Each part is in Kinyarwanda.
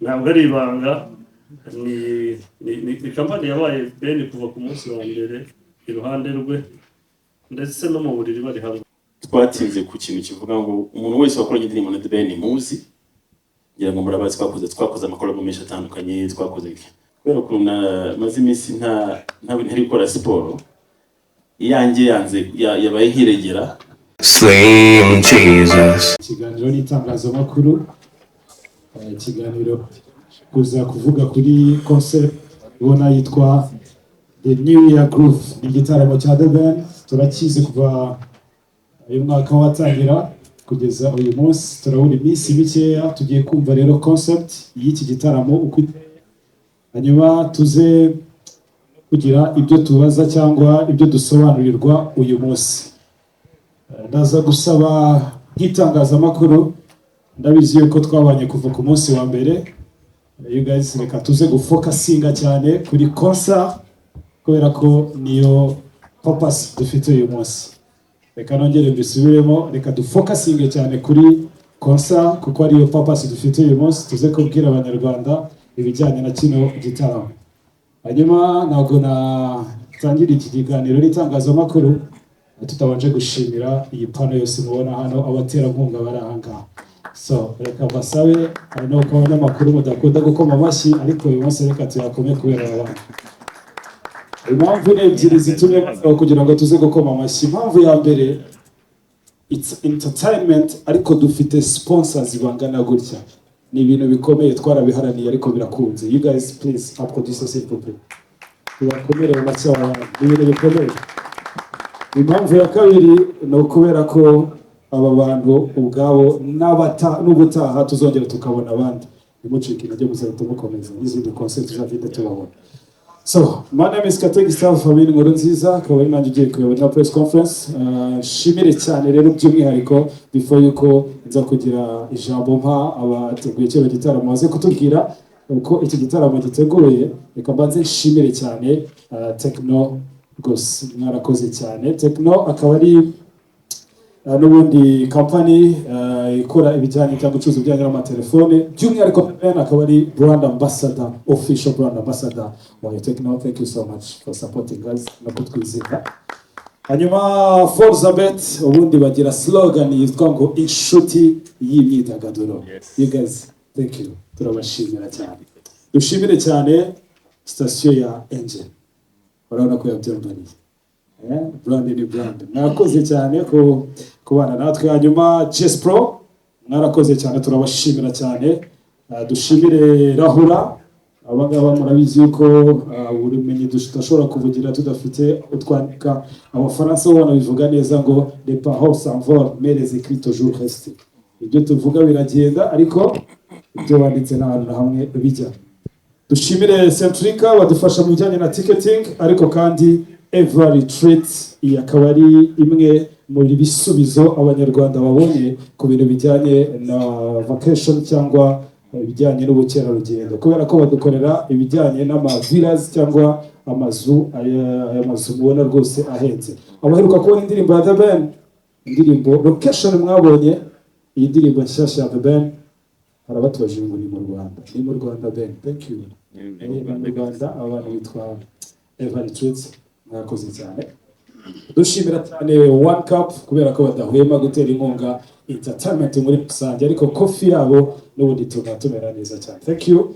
Ntabwo ari ibanga, ni company yabaye Ben kuva ku munsi wa mbere iruhande rwe, ndetse no mu buriri bari hamwe. Twatinze ku kintu kivuga ngo umuntu wese wakoranye indirimbo na The Ben muzi, ngira ngo murabazi, twakoze amakorabo menshi atandukanye. Twakoze kubera ukuntu maze iminsi ntari gukora siporo, iyanjye yanze yabaye nkiregera. Slim Jesus. Ikiganiro n'itangazamakuru, ikiganiro kuza kuvuga kuri concert ubona yitwa The New Year Groove. Ni igitaramo cya The Ben, turakizi kuva uyu mwaka watangira kugeza uyu munsi. Turabura iminsi mikeya. Tugiye kumva rero concept y'iki gitaramo uko iteye, hanyuma tuze kugira ibyo tubaza cyangwa ibyo dusobanurirwa uyu munsi. Ndaza gusaba nk'itangazamakuru, ndabizi yuko twabanye kuva ku munsi wa mbere. You guys, reka tuze gufocusinga cyane kuri concert kubera ko niyo purpose dufite uyu munsi. Reka nongere mbisubiremo: reka dufocusinge cyane kuri concert kuko ariyo purpose dufite uyu munsi. Tuze kubwira Abanyarwanda ibijyanye na kino gitaramo. Hanyuma ntabwo natangira iki kiganiro n'itangazamakuru tutabanje gushimira iyi pano yose mubona hano, abaterankunga bari aha ngaha. So reka mbasabe, hari nuko abanyamakuru mudakunda gukoma amashyi, ariko uyu munsi reka tuyakome kubera aba bantu. Impamvu ni ebyiri zitumye basaba kugira ngo tuze gukoma amashyi. Impamvu ya mbere, it's entertainment, ariko dufite sponsors bangana gutya, ni ibintu bikomeye. Twarabiharaniye ariko birakunze. You guys, please applaudissez, s'il vous plaît. Tubakomere mu mashyi aba bantu, ni ibintu bikomeye. Impamvu ya kabiri ni ukubera ko aba bantu ubwabo n'ubutaha tuzongera tukabona abandi. Ntimucike intege, muzahita mukomeza n'izindi concert tuzagenda tubabona. So my name is Kate Gustave Fabien Nkuru Nziza, akaba ari nanjye ugiye kuyobora ino press conference. Nshimire cyane rero by'umwihariko, before yuko nza kugira ijambo mpa abateguye kino gitaramo baze kutubwira uko iki gitaramo giteguye, reka mbanze nshimire cyane Tecno. Rwose mwarakoze cyane. Tecno akaba ari n'ubundi company ikora ibijyanye cyangwa gucuruza ibijyanye n'amatelefone, by'umwihariko Ben akaba ari brand ambassador, official brand ambassador wa Tecno. Thank you so much for supporting us no kutwizera. Hanyuma Forza Bet, ubundi bagira slogan yitwa ngo "Inshuti y'imyidagaduro". You guys, thank you, turabashimira cyane. Dushimire cyane sitasiyo ya Angel, urabona ko yabyambariye. Brand ni brand. Mwakoze cyane ku kubana natwe. Hanyuma Chess Pro, mwarakoze cyane, turabashimira cyane. Dushimire Rahura. Aba ngaba murabizi yuko buri bumenyi tudashobora kuvugira tudafite utwandika. Abafaransa bo banabivuga neza ngo "Les paroles s'envolent, mais les écrits toujours restent". Ibyo tuvuga biragenda, ariko ibyo wanditse nta hantu na hamwe bijya. Dushimire Centrica badufasha mu bijyanye na ticketing, ariko kandi Eva Retreat, iyi akaba ari imwe muri bisubizo Abanyarwanda babonye ku bintu bijyanye na vacation cyangwa ibijyanye n'ubukerarugendo, kubera ko badukorera ibijyanye n'ama villas cyangwa amazu. Aya mazu mubona rwose ahenze. Abaheruka kubona indirimbo ya The Ben, indirimbo Location, mwabonye iyi ndirimbo nshyashya ya The Ben, harabatubajije ngo ni mu Rwanda? Ni mu Rwanda. Ben, thank you. Ni mu Rwanda. Abantu bitwa Eva Retreat, mwakoze cyane. Dushimira cyane One Cup kubera ko badahwema gutera inkunga entertainment muri rusange, ariko coffee yabo n'ubundi tuma tumera neza cyane. Thank you.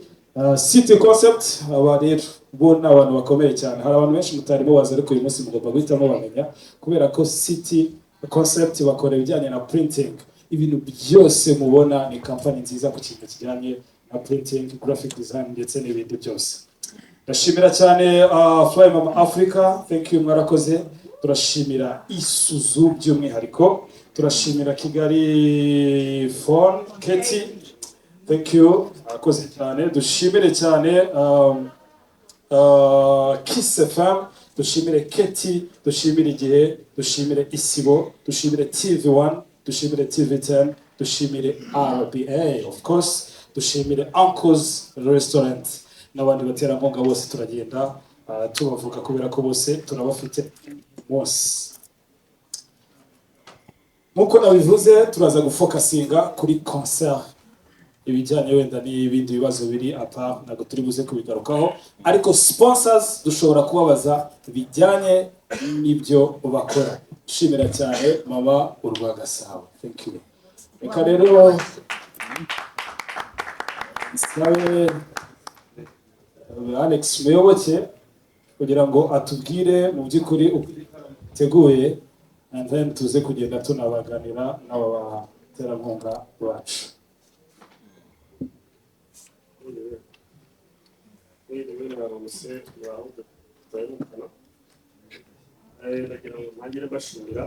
City Concept, aba rero bo ni abantu bakomeye cyane. Hari abantu benshi mutari mubazi, ariko uyu munsi mugomba guhitamo bamenya, kubera ko City Concept bakora ibijyanye na printing. Ibintu byose mubona, ni company nziza ku kintu kijyanye na printing, graphic design ndetse n'ibindi byose. Ndashimira cyane Fly Mama Africa, thank you, mwarakoze. Turashimira Isuzu by'umwihariko, turashimira Kigali Phone, Keti, thank you, mwakoze cyane. Dushimire cyane Kiss FM, dushimire Keti, dushimire Igihe, dushimire Isibo, dushimire TV1, dushimire TV10, dushimire RBA, of course dushimire Uncles Restaurant n'abandi baterankunga bose. Turagenda tubavuga kubera ko bose turabafite bose. Nk'uko nabivuze, turaza gufocusinga kuri concert. Ibijyanye wenda n'ibindi bibazo biri apa, ntabwo turi buze kubigarukaho, ariko sponsors dushobora kubabaza bijyanye n'ibyo bakora. Shimira cyane Mama Urwagasabo, thank you. Reka rero nsabe Alex Muyoboke kugira ngo atubwire mu by'ukuri uko igitaramo giteguye, and then tuze kugenda tunabaganira n'aba baterankunga bacu. Mwiriwe, mwaramutse, muraho, turaherukana. Ndagira ngo ntangire mbashimira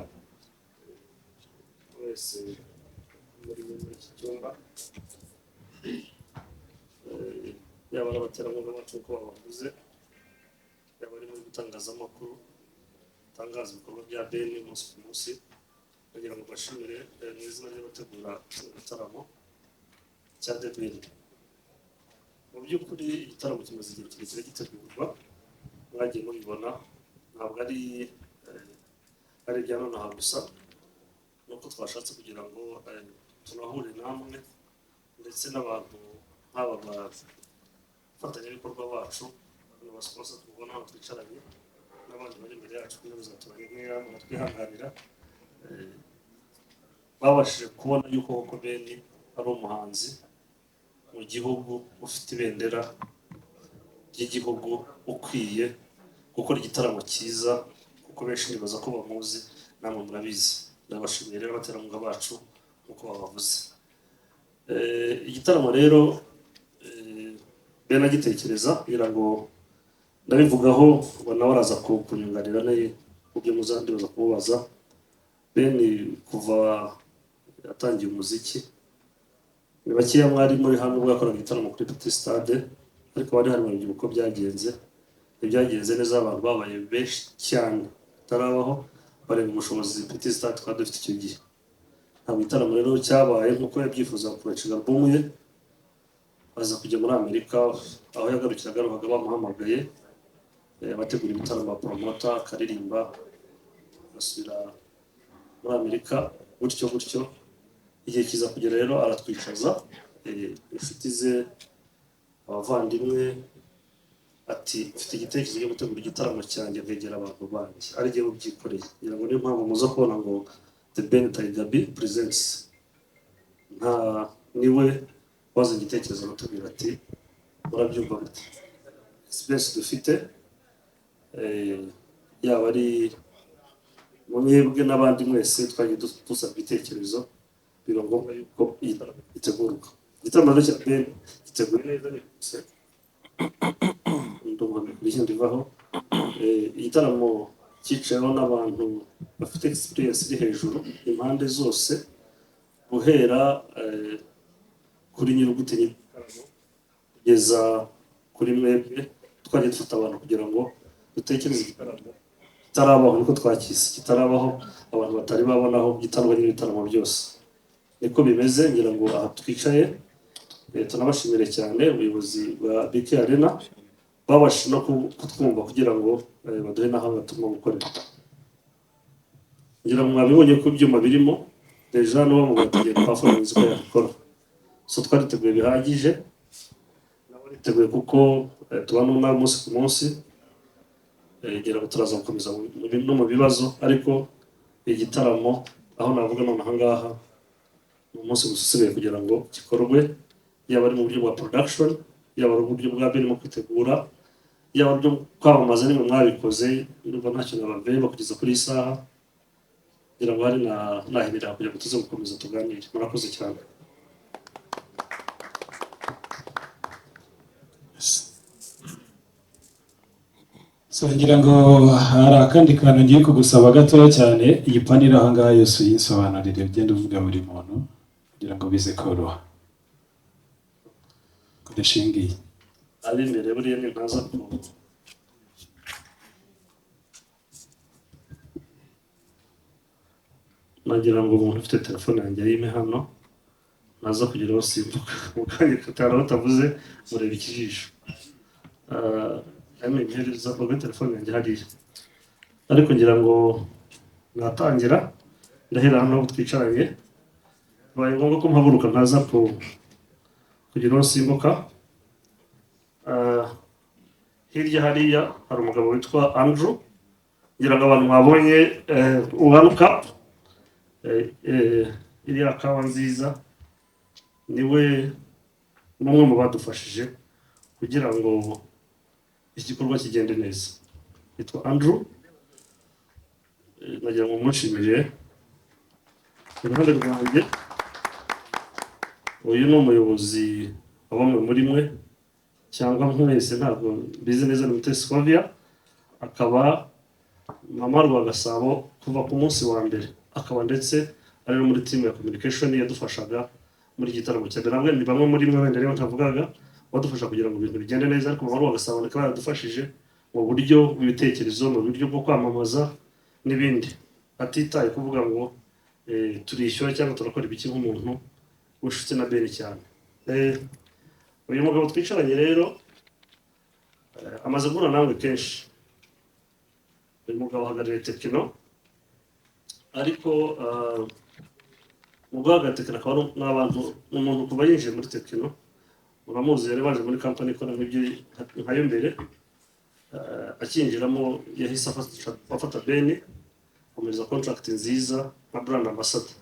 wese muri iki cyumba, yaba ari abaterankunga bacu uko babavuze, yaba ari muri itangazamakuru tangaza ibikorwa bya Ben umunsi ku munsi. Ndagira ngo mbashimire mu izina ry'abategura igitaramo cya The Ben. Mu by'ukuri igitaramo kimaze igihe kirekire gitegurwa, mwagiye mubibona, ntabwo ari ibya nonaha gusa, nuko twashatse kugira ngo tunahure namwe ndetse n'abantu nk'aba bafatanyabikorwa bacu, bano ba sponsor tubona hano twicaranye n'abandi bari imbere yacu kugira ngo zaturanye nkeya, muratwihanganira. Babashije kubona yuko koko Ben ari umuhanzi mu gihugu ufite ibendera ry'igihugu, ukwiye gukora igitaramo cyiza, kuko benshi nibaza ko bamuzi, namwe murabizi. Ndabashimiye rero abaterankunga bacu nk'uko babavuze. Igitaramo rero Ben agitekereza, kugira ngo ndabivugaho ngo nawe araza kunyunganira mu byo muzandi baza kumubaza. Ben kuva atangiye umuziki, ni bakeya mwari muri hano ubwo yakoraga igitaramo kuri Petit Stade, ariko bari hari mu uko byagenze. Ntibyagenze neza, abantu babaye benshi cyane batarabaho, bareba ubushobozi Petit Stade twari dufite icyo gihe. Ntabwo igitaramo rero cyabaye nk'uko yabyifuza kuracira album ye, aza kujya muri Amerika, aho yagarukiraga babaga bamuhamagaye, abategura ibitaramo ba promoter, akaririmba agasubira muri Amerika gutyo gutyo. Igihe kiza kugera rero aratwicaza, inshuti ze, abavandimwe, ati mfite igitekerezo cyo gutegura igitaramo cyanjye nkegera abantu banjye, ari jye ubyikoreye. Ngira ngo niyo mpamvu muza kubona ngo The Ben Tiger B presents, nta niwe wazanye igitekerezo aratubwira ati murabyumva gute, space dufite, yaba ari mwebwe n'abandi mwese twagiye dusaba ibitekerezo, biba ngombwa yuko igitaramo gitegurwa. Igitaramo rero cya Ben giteguye neza, ni ndumva bigenda bivaho. Igitaramo cyicayeho n'abantu bafite experience iri hejuru impande zose, guhera kuri nyir'ugutinya igitaramo kugeza kuri mwebwe. Twagiye dufata abantu kugira ngo dutekereze igitaramo kitarabaho, niko twakise kitarabaho, abantu batari babonaho, gitandukanye n'ibitaramo byose, niko bimeze. Ngira ngo aha twicaye, tunabashimire cyane ubuyobozi bwa BK Arena babashije no kutwumva kugira ngo baduhe n'ahantu turimo gukorera. Ngira ngo mwabibonye ko ibyuma birimo déjà, n'uwo mu bategeko performance ko yabikora, so twariteguye bihagije, nabo biteguye kuko tubana n'umwami umunsi ku munsi. Ngira ngo turaza gukomeza no mu bibazo, ariko igitaramo aho navuga none aha ngaha ni umunsi gusa usigaye kugira ngo gikorwe, yaba ari mu buryo bwa production, yaba ari uburyo bwa birimo kwitegura, yaba ari uburyo kwamamaza, nimwe mwabikoze, ndumva ntacyo nabaveba kugeza kuri iyi saha. Ngira ngo hari na nahinira kugira ngo tuze gukomeza tuganire. Murakoze cyane. So ngira ngo hari akandi kantu ngiye kugusaba gatoya cyane. Iyi panel aha ngaha yose uyinsobanurire, ugende uvuga buri muntu kugira ngo bize koroha kudashingiye. Ari imbere buriya ni ntaza ku nagira ngo umuntu ufite telefone yanjye ayime hano, naza kugira aho simbuka mu kanya katara batavuze mureba ikijisho. Ayime impereza ubwo telefone yanjye hariya, ariko ngira ngo natangira ndahera hano aho twicaranye. Bibaye ngombwa ko mpaguruka ntaza ku Kugira ngo nsimbuka. Hirya hariya hari umugabo witwa Andrew. Ngira ngo abantu mwabonye One Cup, iriya kawa nziza, niwe n'umwe mu badufashije kugira ngo iki gikorwa kigende neza, yitwa Andrew. Nagira ngo mushimire. Iruhande rwanjye, uyu ni umuyobozi wa bamwe muri mwe cyangwa mwese, ntabwo mbizi neza, ni Mutesi Scovia, akaba Mama Rwagasabo kuva ku munsi wa mbere, akaba ndetse ari no muri team ya communication yadufashaga muri iki gitaramo cya mbere. Nabwo ni bamwe muri mwe wenda rero ntavugaga badufasha kugira ngo ibintu bigende neza, ariko Mama Rwagasabo akaba yaradufashije mu buryo bw'ibitekerezo, mu buryo bwo kwamamaza n'ibindi, atitaye kuvuga ngo turishyura cyangwa turakora ibiki, nk'umuntu w'inshuti na Ben cyane. Uyu mugabo twicaranye rero amaze guhura nawe kenshi. Uyu mugabo ahagarariye Tecno, ariko mu guhagarara Tecno akaba ari n'abantu, ni umuntu kuva yinjiye muri Tecno uramuzi, yari baje muri company ikora nk'ibyo nkayo mbere. Akinjiramo yahise afata Ben, amuhereza contract nziza nka brand ambassador.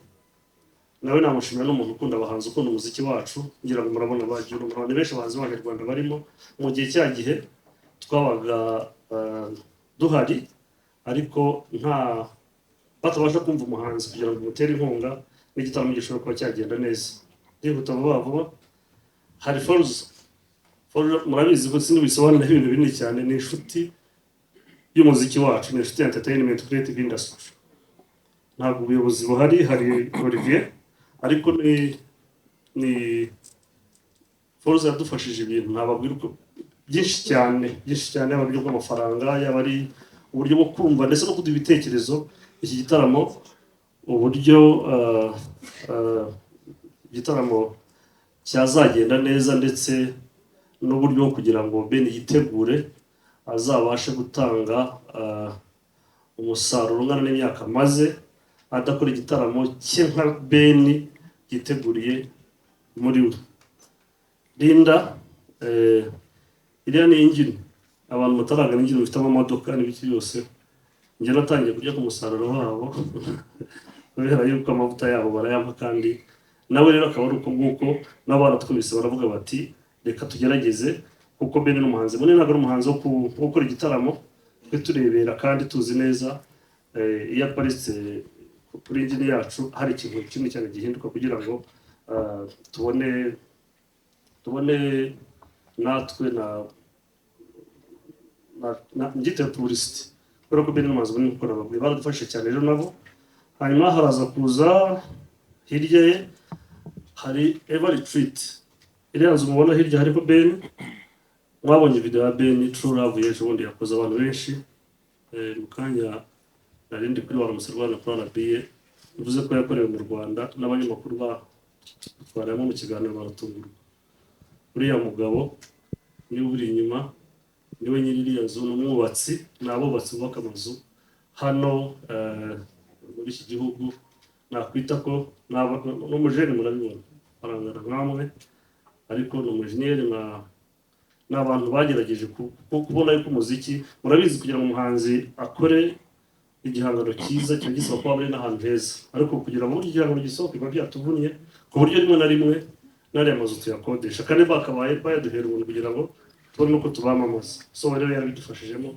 Nawe namushimira, ni umuntu ukunda abahanzi, ukunda umuziki wacu. Ngira ngo murabona bagiye, murabona ni benshi abahanzi b'Abanyarwanda barimo. Mu gihe cya gihe twabaga duhari, ariko nta batabasha kumva umuhanzi kugira ngo umutere inkunga n'igitaramo gishobora kuba cyagenda neza. Ndihuta vuba vuba. Hari Foruza. Foruza murabizi ko sindi bisobanura ibintu binini cyane, ni inshuti y'umuziki wacu, ni inshuti ya entertainment, creative industry. Ntabwo ubuyobozi buhari, hari Olivier, ariko ni Foruza yadufashije ibintu ntababwira uko byinshi cyane, byinshi cyane, yaba uburyo bw'amafaranga, yaba ari uburyo bwo kumva ndetse no kuduha ibitekerezo. Iki gitaramo, uburyo igitaramo cyazagenda neza, ndetse n'uburyo bwo kugira ngo Ben yitegure azabashe gutanga umusaruro ungana n'imyaka amaze adakora igitaramo cye nka Ben yiteguriye muri we. Linda, iriya ni engine. Abantu mutaragana engine bafite amamodoka n'ibiki byose, njye natangiye kurya ku musaruro wabo kubera yuko amavuta yabo barayampa, kandi nawe rero akaba ari uko nguko. Nabo baratwumvise, baravuga bati reka tugerageze, kuko Ben ni umuhanzi munini, ntabwo ari umuhanzi wo gukora igitaramo twe turebera, kandi tuzi neza iyo aparitse kuri engine yacu hari ikintu kinini cyane gihinduka kugira ngo tubone natwe na ngite publicity, kubera ko Ben ni umuhanzi munini kuko nababwiye, baradufashije cyane rero nabo. Hanyuma haraza kuza hirya ye hari Eva Retreat, iriya nzu mubona hirya hariho Ben. Mwabonye video ya Ben True Love y'ejo bundi yakoze abantu benshi. Mu kanya nari ndi kuri Waramutse Rwanda kuri RBA, bivuze ko yakorewe mu Rwanda, n'abanyamakuru batwaramo mu kiganiro baratungurwa. Uriya mugabo niwe uri inyuma, niwe nyiri iriya nzu, ni umwubatsi, ni abubatsi bubaka amazu hano muri iki gihugu. Nakwita ko ni umujene, murabibona arangana nkamwe, ariko ni umujeniyeri. Ni abantu bagerageje kubona yuko umuziki, murabizi, kugira ngo umuhanzi akore igihangano cyiza kiba gisaba kuba ari n'ahantu heza, ariko kugira ngo igihangano gisohoke biba byatuvunnye, ku buryo rimwe na rimwe n'ariya mazu tuyakodesha kandi bakabaye bayaduhera ubuntu kugira ngo tubone uko tubamamaza. So rero yarabidufashijemo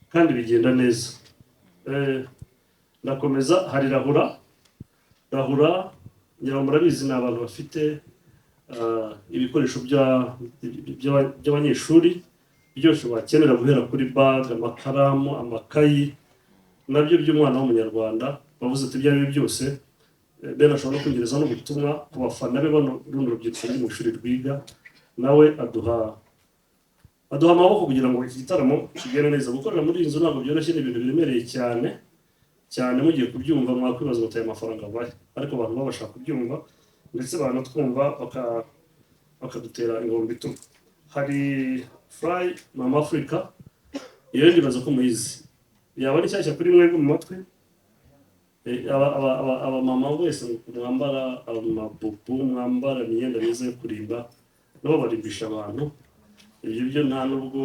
kandi bigenda neza. Ndakomeza, hari Rahura. Rahura ngira ngo murabizi, ni abantu bafite ibikoresho by'abanyeshuri byose bakenera, guhera kuri bag, amakaramu, amakayi, nabyo by'umwana w'Umunyarwanda. Bavuze ati ibyo ari byo byose, Ben ashobora no kwingereza n'ubutumwa ku bafana be, bano runo rubyiruko ruri mu ishuri rwiga, nawe aduha amaboko kugira ngo iki gitaramo kigende neza. Gukorera muri iyi nzu ntabwo byoroshye, ni ibintu biremereye cyane cyane. Mugiye kubyumva mwakwibaza ngo aya mafaranga avahe, ariko abantu babasha kubyumva ndetse banatwumva bakadutera ingoma bitugu. Hari Fly Mama Africa, iyo ndibaza ko muyizi, yaba ari nshyashya kuri mwebwe mu matwi. Abamama wese mwambara amabubu, mwambara imyenda myiza yo kurimba. Nabo barimbisha abantu. Ibyo byo nta nubwo,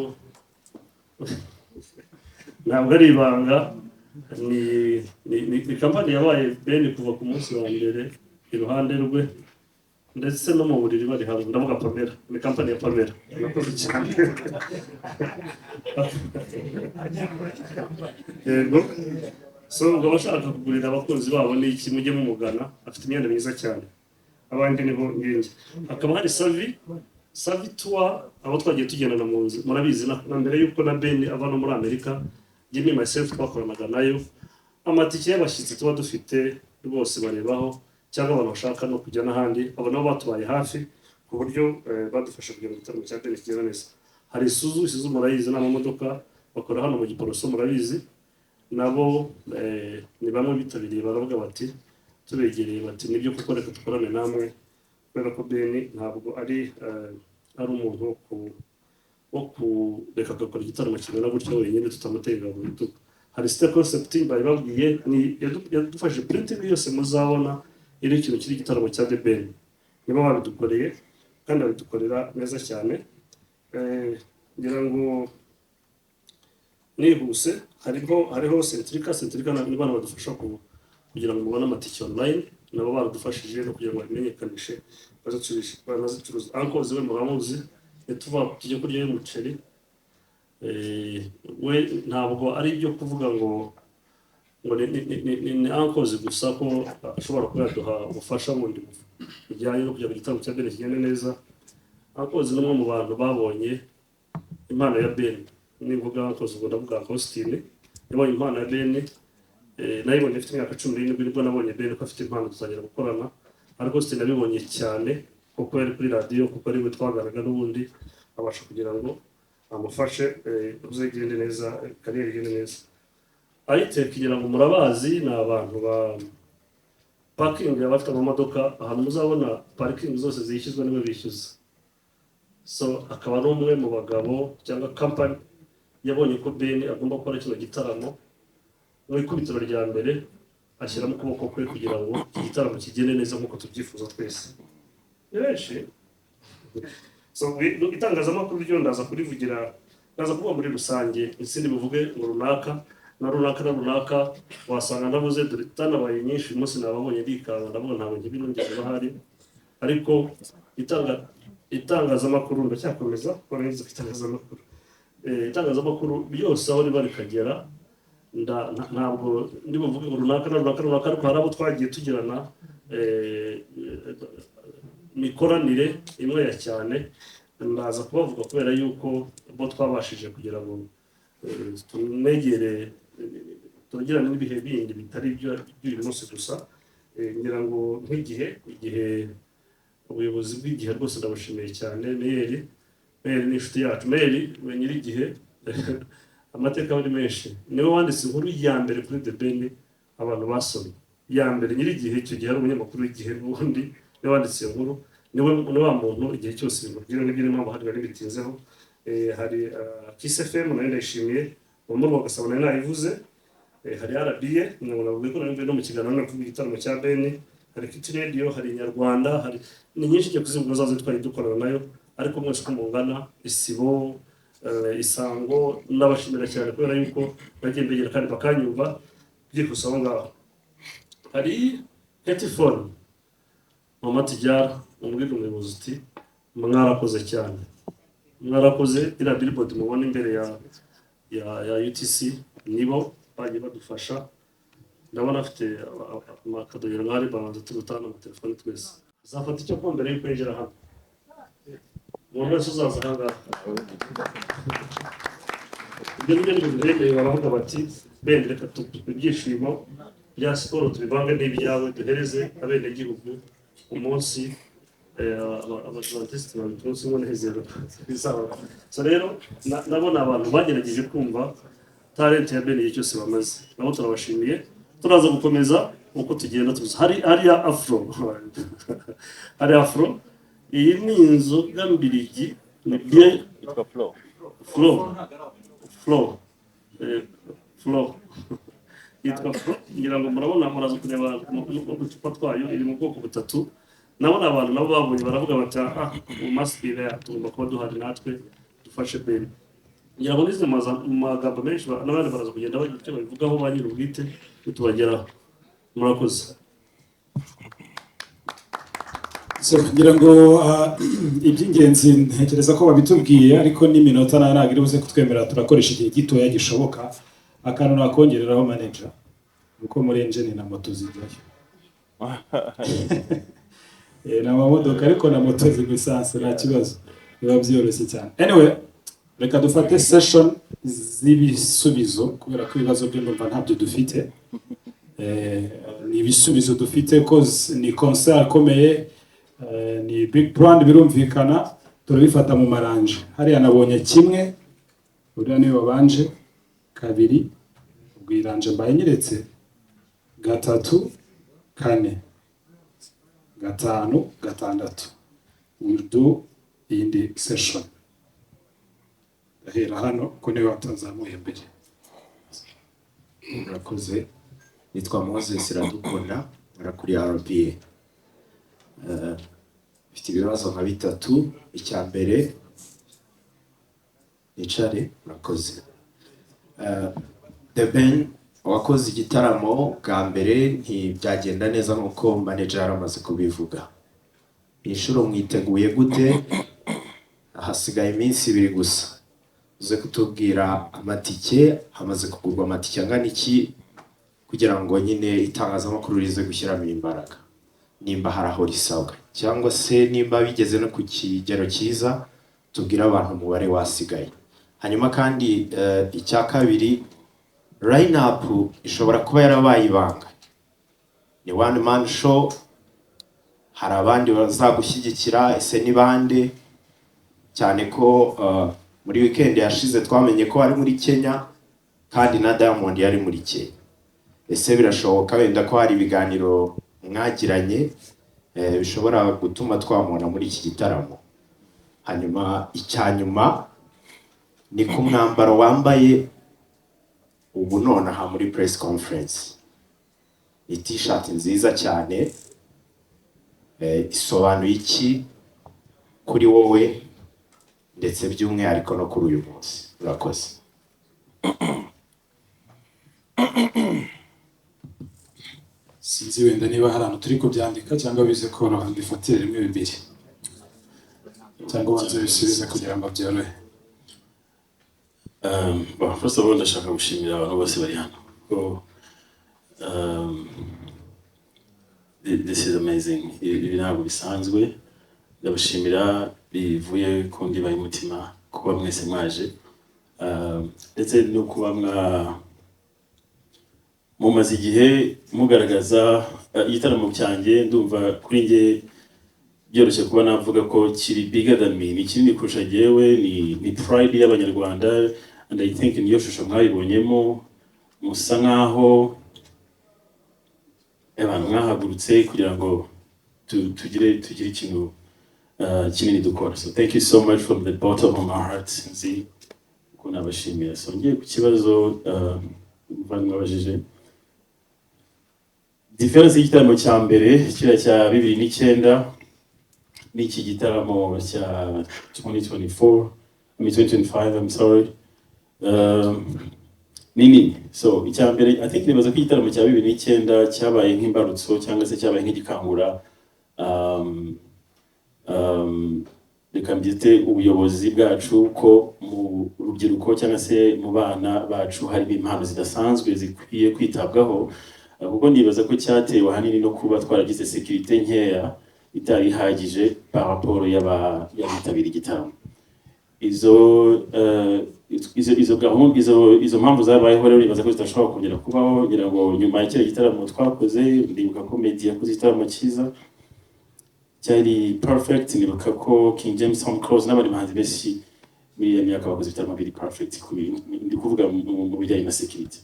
ntabwo ari ibanga. Ni kampani yabaye Ben kuva ku munsi wa mbere iruhande rwe, ndetse no mu buriri bari hamwe. Ndavuga Pamela, ni kampani ya Pamela. Murakoze cyane. Yego, so ubwo abashaka kugurira abakunzi babo ni iki, mujye mumugana, afite imyenda myiza cyane. Abandi niho ngenge. Hakaba hari Savi Tour, abo twagiye tugendana mu nzu murabizi, na mbere y'uko na Ben ava no muri Amerika, Jimmy, myself, twakoranaga nayo. Amatike y'abashyitsi tuba dufite rwose barebaho, cyangwa abantu bashaka no kujya n'ahandi, abo nabo batubaye hafi ku buryo badufasha kugira ngo igitaramo cya Ben kigende neza. Hari Isuzu. Isuzu murayizi, ni amamodoka bakora hano mu Giporoso, murabizi. Nabo ni bamwe bitabiriye, baravuga bati, tubegereye bati: "Nibyo kuko, reka dukorane namwe," kubera ko Ben ntabwo ari umuntu wo kureka agakora igitaramo kingana gutya wenyine tutamutera mu bitugu. Hari Site Concept, bari babwiye, ni yadufashije printing yose muzabona iri ikintu kiri igitaramo cya The Ben. Nibo babidukoreye kandi babidukorera neza cyane. Ngira ngo nihuse, hariho Centrica. Centrica ni bana badufasha kugira ngo mubone amatike online. Nabo baradufashije no kugira ngo babimenyekanishe, banazicuruza. Ankozi we muramuzi, ntituva tujye kurya umuceri. We ntabwo ari ibyo kuvuga ngo ni ankozi gusa ko ashobora kuba yaduha ubufasha bundi bujyanye no kugira ngo igitaramo cya Ben kigende neza. Ankozi ni umwe mu bantu babonye impano ya Ben. Nivuga ankozi, ubwo ndavuga Austin. Yabonye impano ya Ben. Nayibonye afite imyaka 17, nibwo nabonye Ben ko afite impano, dutangira gukorana. Ariko Austin nabibonye cyane kuko yari kuri radiyo, kuko ari we twaganaga n'ubundi abasha kugira ngo amufashe, uzegende neza, carrière igende neza. Ayiteka, kugira ngo murabazi, ni abantu ba parking, abafite amamodoka. Ahantu muzabona parking zose zishyuzwa niwe bishyuza. So akaba ari umwe mu bagabo cyangwa company yabonye ko Ben agomba gukora kino gitaramo. Mu ikubitiro rya mbere ashyiramo ukuboko kwe kugira ngo iki gitaramo kigende neza nk'uko tubyifuza twese, ni benshi. So itangazamakuru ryo ndaza kurivugira, ndaza kuvuga muri rusange, isindi buvuge ngo runaka na runaka na runaka, wasanga ndavuze. Dore itanabaye nyinshi uyu munsi, nababonye ndikanga, ndavuga ntabwo nkibinongeze bahari. Ariko itangazamakuru ndacyakomeza kuko narize ku itangazamakuru. Itangazamakuru ryose aho riba rikagera, ntabwo ndi buvuge ngo runaka na runaka runaka, ariko hari abo twagiye tugirana mikoranire imwe ya cyane, ndaza kubavuga kubera yuko bo twabashije kugira ngo tunegere, tugirane n'ibihe bindi bitari ibyo by'uyu munsi gusa. Ngira ngo nk'igihe, igihe, ubuyobozi bw'Igihe rwose ndabushimiye cyane. Meyeri ni inshuti yacu. Meyeri we nyir'igihe, amateka aba ari menshi. Niwe wanditse inkuru ya mbere kuri The Ben abantu basomye ya mbere. Nyir'igihe icyo gihe ari umunyamakuru w'Igihe n'ubundi, niwe wanditse iyo nkuru. Niwe ni wa muntu igihe cyose ibintu byiwe n'ibyo, niyo mpamvu hari bari bitinzeho. Hari Kiss FM, nayo ndayishimiye. Mu Gasabo nayo nayivuze. Hari RBA, ntabwo navuga ko nari no mu kiganiro no kuvuga igitaramo cya Ben. Hari Kiti Radio, hari Inyarwanda, hari ni nyinshi, igiye kuzivuga zazo twari dukorana nayo. Ariko mwese uko mungana, Isibo, Isango, ndabashimira cyane kubera yuko bagiye mbegera kandi bakanyumva byihuse aho ngaho. Hari Hetifone, Mama Tijara, umubwira umuyobozi uti: "Mwarakoze cyane, mwarakoze." Iriya billboard mubona imbere ya UTC nibo bagiye badufasha. Ndabona afite amakadogero nk'ari babanza turutana amatelefone twese. Azafata icyo kunywa mbere y'uko yinjira hano, umuntu wese uzaza aha ngaha. Ibyo nibyo bintu bemeye, baravuga bati: "Ben, reka ibyishimo bya siporo tubivange n'ibyawe, duhereze abenegihugu umunsi." Abadivantisiti babita umunsi w'umunezero bizaba. So rero nabo ni abantu bagerageje kumva talent ya Ben igihe cyose bamaze. Nabo turabashimiye. Turaza gukomeza uko tugenda tuza. Hari hariya Afro, hari Afro. Iyi ni inzoga mbirigi, ni bien. Yitwa Flo. Flo, Flo, Flo, yitwa Flo. Ngira ngo murabona, muraza kureba uducupa twayo, iri mu bwoko butatu. Nabo ni abantu nabo babonye baravuga bati: "Ah, we must be there, tugomba kuba duhari natwe dufashe Ben." Ngira ngo nize mu magambo menshi, n'abandi baraza kugenda bagira icyo babivugaho ba nyir'ubwite nitubageraho. Murakoze. So, ngira ngo iby'ingenzi ntekereza ko babitubwiye, ariko n'iminota nayo ntabwo iri buze kutwemerera, turakoresha igihe gitoya gishoboka. Akantu nakongereraho, manager, uko muri engine na moto zijyayo. Ni amamodoka ariko na moto zigwa esanse, nta kibazo, biba byoroshye cyane. Anyway, reka dufate session z'ibisubizo kubera ko ibibazo byo ndumva ntabyo dufite. Ni ibisubizo dufite cause ni concert ikomeye, ni big brand, birumvikana. Turabifata mu maranje. Hariya nabonye kimwe, uriya niwe wabanje, kabiri, ubwo iranje mbaye nyiretse, gatatu, kane, gatanu, gatandatu. We'll do iyindi session. Ndahera hano ko niwe watazamuye mbere. Murakoze. Nitwa Moses Iradukunda, nkora kuri RBA. Mfite ibibazo nka bitatu. Icya mbere, nicare, murakoze. The Ben, wakoze igitaramo bwa mbere ntibyagenda neza nk'uko manager yari amaze kubivuga. Inshuro mwiteguye gute? Hasigaye iminsi 2 gusa. Uze kutubwira amatike, hamaze kugurwa amatike angana iki, kugira ngo nyine itangazamakuru rize gushyiramo imbaraga nimba hari aho risabwa, cyangwa se nimba bigeze no ku kigero cyiza, tubwire abantu umubare wasigaye. Hanyuma kandi icya kabiri, line up ishobora kuba yarabaye ibanga, ni one man show, hari abandi bazagushyigikira? Ese ni bande? Cyane ko muri weekend yashize twamenye ko ari muri Kenya kandi na Diamond yari muri Kenya. Ese birashoboka wenda ko hari ibiganiro mwagiranye bishobora gutuma twamubona muri iki gitaramo? Hanyuma icya nyuma ni ku mwambaro wambaye ubu nonaha muri press conference. Ni t-shirt nziza cyane, isobanuye iki kuri wowe, ndetse by'umwihariko no kuri uyu munsi? Urakoze. Sinzi wenda niba hari ahantu turi kubyandika cyangwa bize koroha mbifatire rimwe bibiri, cyangwa ubanze bisubize kugira ngo byorohe. Bon, first of all, ndashaka gushimira abantu bose bari hano ko this is amazing. Ibi ntabwo bisanzwe. Ndabashimira bivuye ku ndiba y'umutima kuba mwese mwaje, ndetse no kuba mumaze igihe mugaragaza igitaramo cyanjye. Ndumva kuri njye byoroshye kuba navuga ko kiri bigger than me, ni kinini kurusha jyewe, ni pride y'Abanyarwanda, and I think niyo shusho mwabibonyemo, musa nkaho abantu mwahagurutse kugira ngo tugire ikintu kinini dukora. So thank you so much from the bottom of my heart. Sinzi uko nabashimira. So ngiye ku kibazo umuvandimwe abajije, difference y'igitaramo cya mbere kiriya cya 2009 n'iki gitaramo cya 2024, I mean 2025, I'm sorry, ni nini. So icya mbere, I think nibaza ko igitaramo cya 2009 cyabaye nk'imbarutso cyangwa se cyabaye nk'igikangura, reka mbyite ubuyobozi bwacu, ko mu rubyiruko cyangwa se mu bana bacu harimo impano zidasanzwe zikwiye kwitabwaho. Kuko nibaza ko cyatewe ahanini no kuba twaragize sécurité nkeya itari ihagije par rapport y'abitabira igitaramo. Izo gahunda, izo mpamvu zabayeho rero, nibaza ko zidashobora kongera kubaho. Ngira ngo nyuma ya kiriya gitaramo twakoze, ndibuka ko Meddy yakoze igitaramo cyiza cyari perfect, nibuka ko King James, Tom Close n'abandi bahanzi benshi muri iyo myaka bakoze ibitaramo biri perfect ndi kuvuga mu bijyanye na security.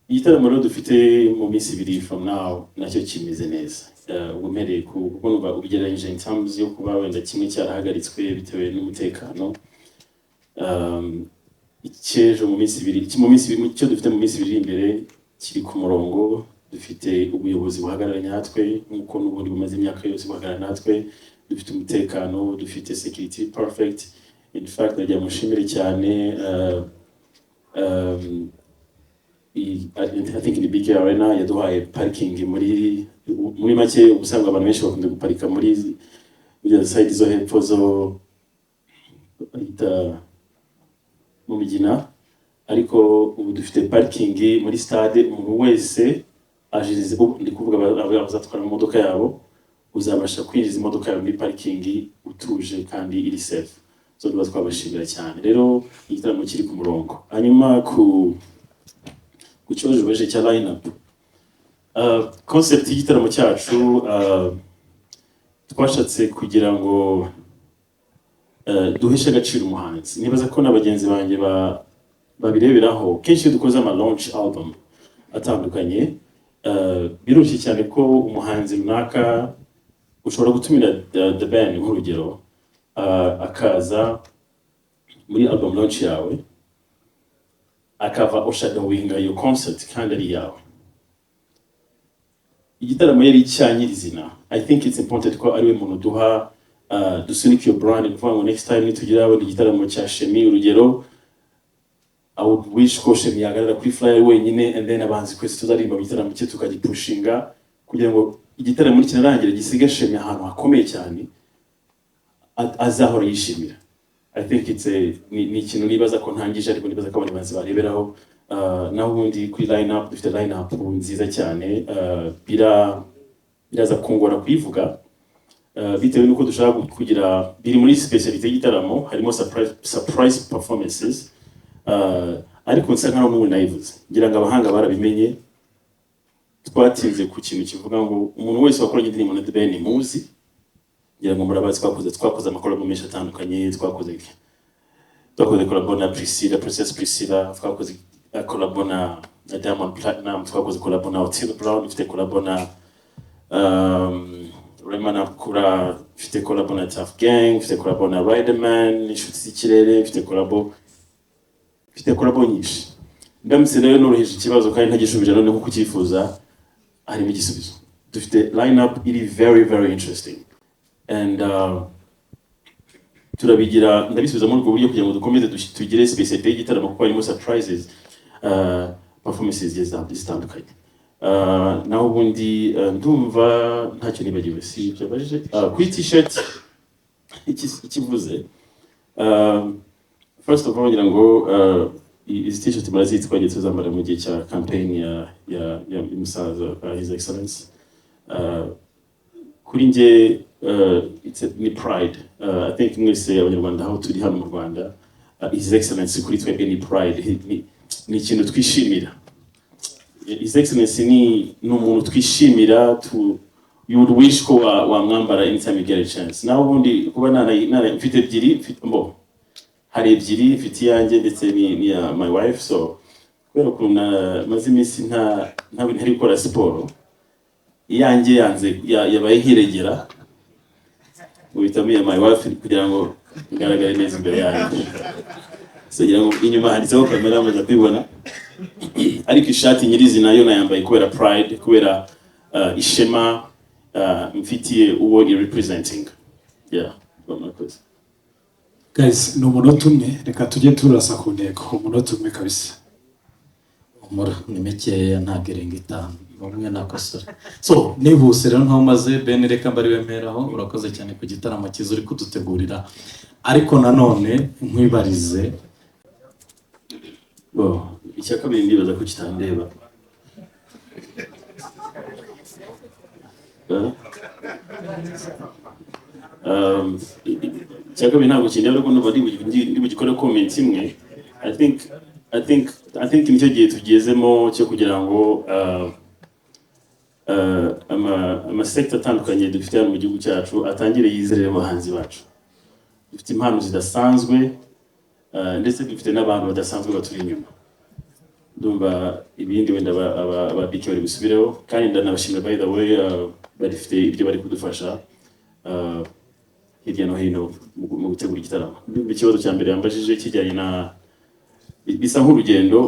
Igitaramo rero dufite mu minsi 2 from now nacyo kimeze neza. Ubwo mpereye ku kuko numva ubigereranyije in terms yo kuba wenda kimwe cyarahagaritswe bitewe n'umutekano, icy'ejo mu minsi 2, mu minsi 2, icyo dufite mu minsi 2 iri imbere kiri ku murongo. Dufite Dufite ubuyobozi buhagararanye natwe nk'uko n'ubundi bumaze imyaka yose buhagarara natwe. Dufite umutekano, dufite security perfect. In fact, nagira mushimire cyane I think ni BK Arena yaduhaye parking. Muri make, ubusanzwe abantu benshi bakunda guparika muri side zo hepfo zo bahita mu Migina, ariko ubu dufite parking muri stade. Umuntu wese ajirize, ubu ndi kuvuga abazatwara amamodoka yabo, uzabasha kwinjiza imodoka yawe muri parking utuje kandi iri safe. So tuba twabashimira cyane rero, igitaramo kiri ku murongo. Hanyuma ku kibazo ubajije cya line up, concept y'igitaramo cyacu, twashatse kugira ngo duheshe agaciro umuhanzi. Nibaza ko na bagenzi banjye babireberaho. Kenshi iyo dukoze ama launch album atandukanye, biroroshye cyane ko umuhanzi runaka ushobora gutumira The Ben nk'urugero, akaza muri album launch yawe, akava overshadowinga iyo concert kandi ari iyawe. Igitaramo yari icya nyirizina. I think it's important ko ariwe muntu duha dusunika iyo brand. Ni ukuvuga ngo next time nitugira wenda igitaramo cya Shemi, urugero, I would wish ko Shemi yahagarara kuri flyer wenyine, and then abahanzi twese tuzaririmba mu gitaramo cye tukagipushinga kugira ngo igitaramo nikinarangira gisige Shemi ahantu hakomeye cyane azahora yishimira. I think it's a ni ikintu nibaza ko ntangije, ariko nibaza ko abandi bahanzi bareberaho. Naho ubundi kuri line up, dufite line up nziza cyane. Biraza kungora kuyivuga bitewe n'uko dushaka kugira biri muri speciality y'igitaramo, harimo surprise performances, ariko nsa nkaho n'ubu nayivuze, ngira ngo abahanga barabimenye. Twatinze ku kintu kivuga ngo umuntu wese wakoranye indirimbo na The Ben muzi, ngira ngo murabazi, twakoze amakolabo menshi atandukanye. Twakoze collabo na Priscilla, Princess Priscilla, twakoze collabo na Diamond Platnumz, twakoze collabo na Otile Brown, dufite collabo na Rema Namakula, mfite collabo na Tuff Gang, mfite collabo na Riderman, Inshuti z'Ikirere, mfite collabo nyinshi. Ndamutse rero noroheje ikibazo kandi ntagishubije none kuko ucyifuza, harimo igisubizo. Dufite line up iri very very interesting and turabigira, ndabisubiza muri ubwo buryo kugira ngo dukomeze tugire spécialité y'igitaramo, kuko harimo surprises, performances zigiye zitandukanye. Naho ubundi ndumva ntacyo nibagiwe, si ibyo abajije. Kuri t-shirt ikivuze, first of all, ngira ngo izi t-shirt murazizi, twagiye tuzambara mu gihe cya campaign ya y'umusaza, His Excellence. Kuri njye ni pride. I think mwese Abanyarwanda aho turi hano mu Rwanda, His Excellence kuri twebwe ni pride. Ni ikintu twishimira. His Excellence ni umuntu twishimira tu you would wish ko wamwambara anytime you get a chance. Naho ubundi kuba nana mfite ebyiri, mfite mbo hari ebyiri, mfite iyanjye ndetse n'iya my wife. So kubera ukuntu maze iminsi nta ntari gukora siporo, iyanjye yanze yabaye nkiregera, uhitamo iya my wife kugira ngo ngaragare neza imbere yanjye. So ngira ngo inyuma handitseho kamera, muza kubibona. Ariko ishati nyirizina yo nayambaye kubera pride, kubera ishema mfitiye uwo i representing. Yeah, murakoze. Guys, ni umunota umwe, reka tujye turasa ku ntego. Umunota umwe kabisa. Umura ni mikeya, ntabwo irenga 5, ni umwe nakosora. So nihuse rero nkaho umaze Ben, reka mbari wemeraho. Urakoze cyane ku gitaramo cyiza uri kudutegurira, ariko nanone nkwibarize. Bo, icya kabiri ndibaza ko kitandeba. Eh? Icya kabiri ntabwo kindeba, ariko ndumva ndi bugikore comment imwe. I think nicyo gihe tugezemo cyo kugira ngo ama sector atandukanye dufite hano mu gihugu cyacu atangire yizerere abahanzi bacu. Dufite impano zidasanzwe, ndetse dufite n'abantu badasanzwe baturi inyuma. Ndumva ibindi wenda aba BK bari busubireho, kandi ndanabashimira, by the way, barifite ibyo bari kudufasha hirya no hino mu gutegura igitaramo. Ndumva ikibazo cya mbere yambajije kijyanye na bisa nk'urugendo.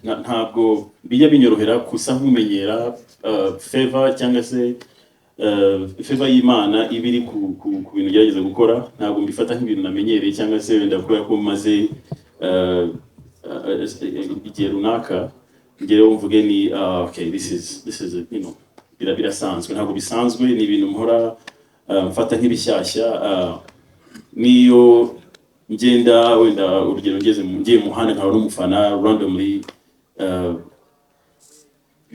Ntabwo bijya binyorohera gusa nk'umenyera favor cyangwa se favor y'Imana iba iri ku bintu ugerageza gukora. Ntabwo mbifata nk'ibintu namenyereye cyangwa se wenda kubera ko maze igihe runaka ngereho mvuge ni okay, this is birasanzwe. Ntabwo bisanzwe, ni ibintu mpora mfata nk'ibishyashya. Niyo ngenda, wenda urugero ngeze ngiye mu muhanda nkaba n'umufana randomly,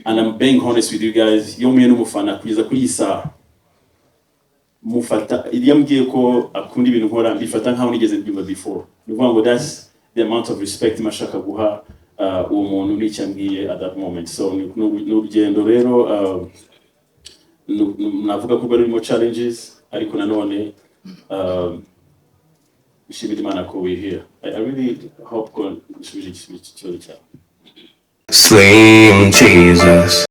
and I'm being honest with you guys, iyo mpuye n'umufana kugeza kuri iyi saha mufata, iyo ambwiye ko akunda ibintu nkora, mbifata nkaho nigeze mbyumva before. Ni ukuvuga ngo that's the amount of respect mashaka guha uwo muntu n'icyo ambwiye at that moment. So ni urugendo rero navuga ko rurimo challenges, ariko nanone nshimira Imana ko we here. I really hope ko nshubije igisubizo cy'ikibazo cyawe. Slim Jesus.